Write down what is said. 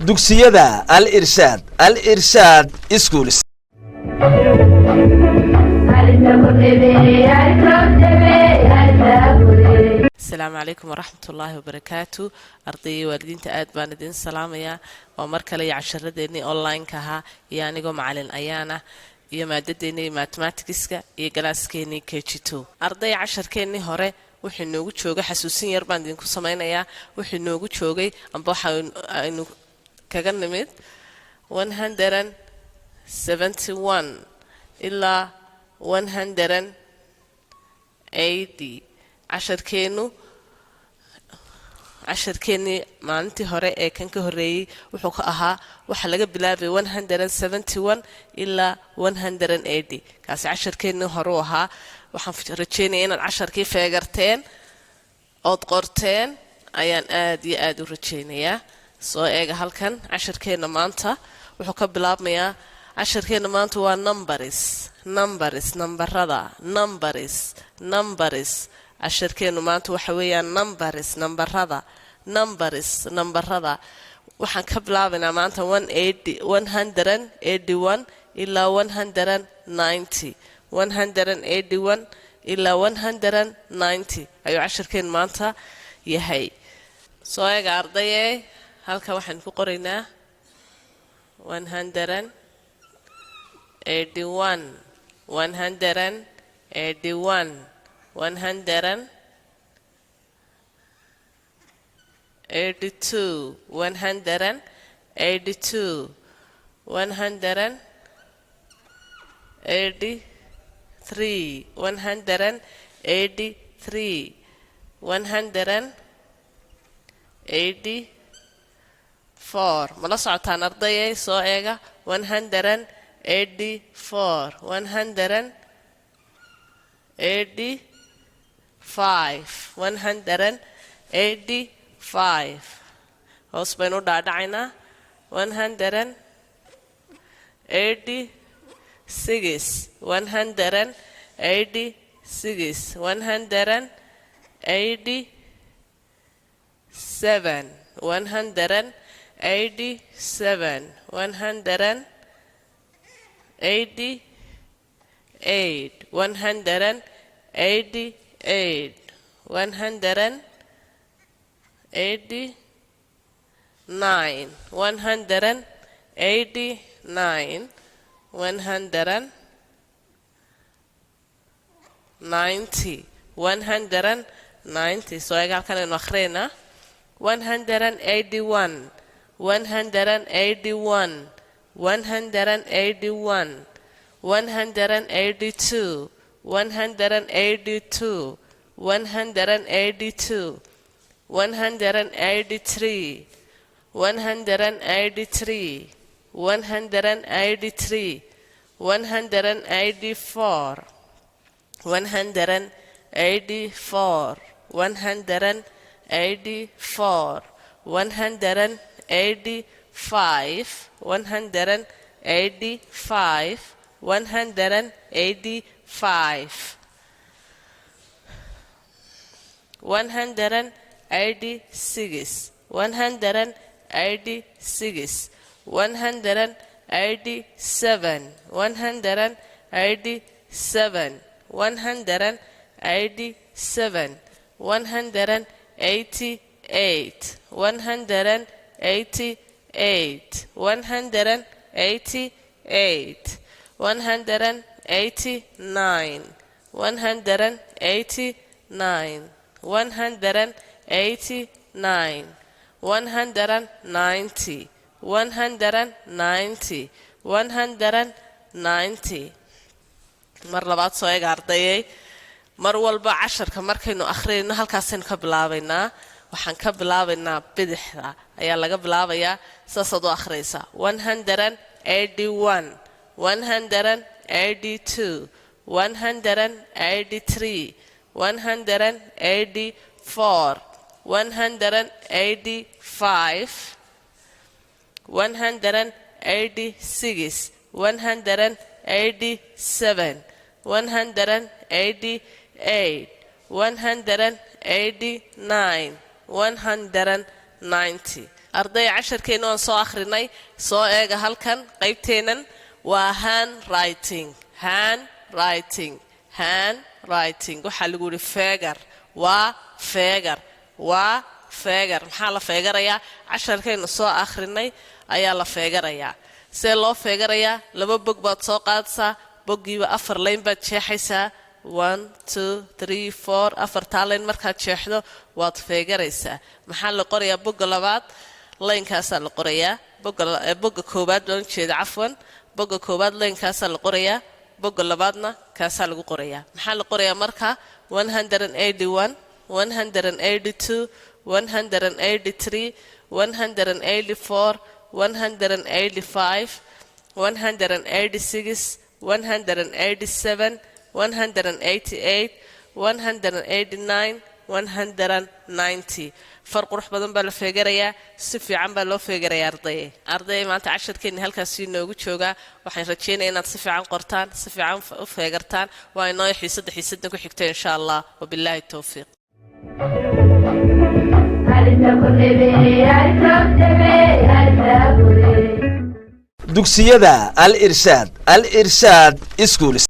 Dugsiyada Al Irshaad, Al Irshaad Schools. Asalaamu calaykum waraxmat ullaahi wabarakaatu. Ardayga, waalidiinta, aad baan idin salaamayaa. Waa mar kale iyo casharadeenii online-ka ahaa iyo anigoo macalin Ayaana iyo maadadeennii mathematicska iyo galaaskeenii KG 2. Arday, casharkeennii hore wuxuu noogu joogay, xasuusin yar baan idinku samaynayaa, wuxuu noogu joogay amba waxa aynu kaga nimid 171 ilaa 180. Casharkeennu, casharkeennii maalintii hore ee kan ka horreeyey wuxuu ka ahaa waxaa laga bilaabay 171 ilaa 180. Kaasi casharkeennii hore u ahaa. Waxaan rajeynaya inaad casharkii feegarteen ood qorteen ayaan aad iyo aad u rajeynayaa. Soo eega halkan, casharkeenna maanta wuxuu ka bilaabmayaa, casharkeenna maanta waa numbers, numbers, nambarada, numbers, numbers. Casharkeennu maanta waxa weeyaan numbers, nambarada, numbers, nambarada. Waxaan ka bilaabaynaa maanta 181 ilaa 190. 181 ilaa 190 ayuu casharkeennu maanta yahay. Soo eega ardaye, halkan waxaan ku qoraynaa 181, 181, 182, 182, 183, 183, 184. Ma la socotaan ardayay? Soo eega, 184, 185, 185. Hoos baynu u dhaadhacaynaa. 186, 186, 187, 187, 188, 188, 189, 189, 190, 190. Soo eega halkan aynu akhriyaynaa: 181, 181, 181, 182, 182, 182, 183, 183, 183, 184, 184, 184, 185, 185, 185, 186, 186, 187, 187, 187, 188, 188, 188, 189, 189, 189, 190, 190, 190. Mar labaad soo eega ardayey. Mar walba casharka markaynu akhriyayno halkaasaynu ka bilaabaynaa. Waxaan ka bilaabaynaa bidixda ayaa laga bilaabayaa. Saasaad u akhriyaysaa: 181, 182, 183, 184, 185, 186, 187, 188. 189, 190. Arday, casharkeenna waan soo akhrinay. Soo eega halkan, qaybteennan waa hand writing, hand writing, hand writing. Waxaa lagu yidhi feegar, waa feegar, waa feegar. Maxaa la feegarayaa? Casharkaynu soo akhrinay ayaa la feegarayaa. See loo feegarayaa? Laba bog baad soo qaadaysaa. Boggiiba afar line baad jeexaysaa: one, two, three, four. Afartaa line markaad jeexdo, waad feegaraysaa. Maxaa la qorayaa? Bogga labaad line-kaasaa la qorayaa. Bogga koowaad baan ujeeda, cafwan. Bogga koowaad line-kaasaa la qorayaa, bogga labaadna kaasaa lagu qorayaa. Maxaa la qorayaa marka? 181, 182, 183, 184, 185, 186, 187, 188, 189, 190. Far qurux badan baa la feegarayaa, si fiican baa loo feegarayaa. Ardaye, ardaye, maanta casharkeenni halkaasii inoogu joogaa. Waxaan rajeynaya inaad si fiican qortaan, si fiican u feegartaan. Waa inoo xiisadda xiisaddan ku xigta, insha Allah. Wabilaahi towfiiq. Alta kudhebe, alta kudhebe, alta kudhebe. Dugsiyada Al Irshaad, Al Irshaad Schools.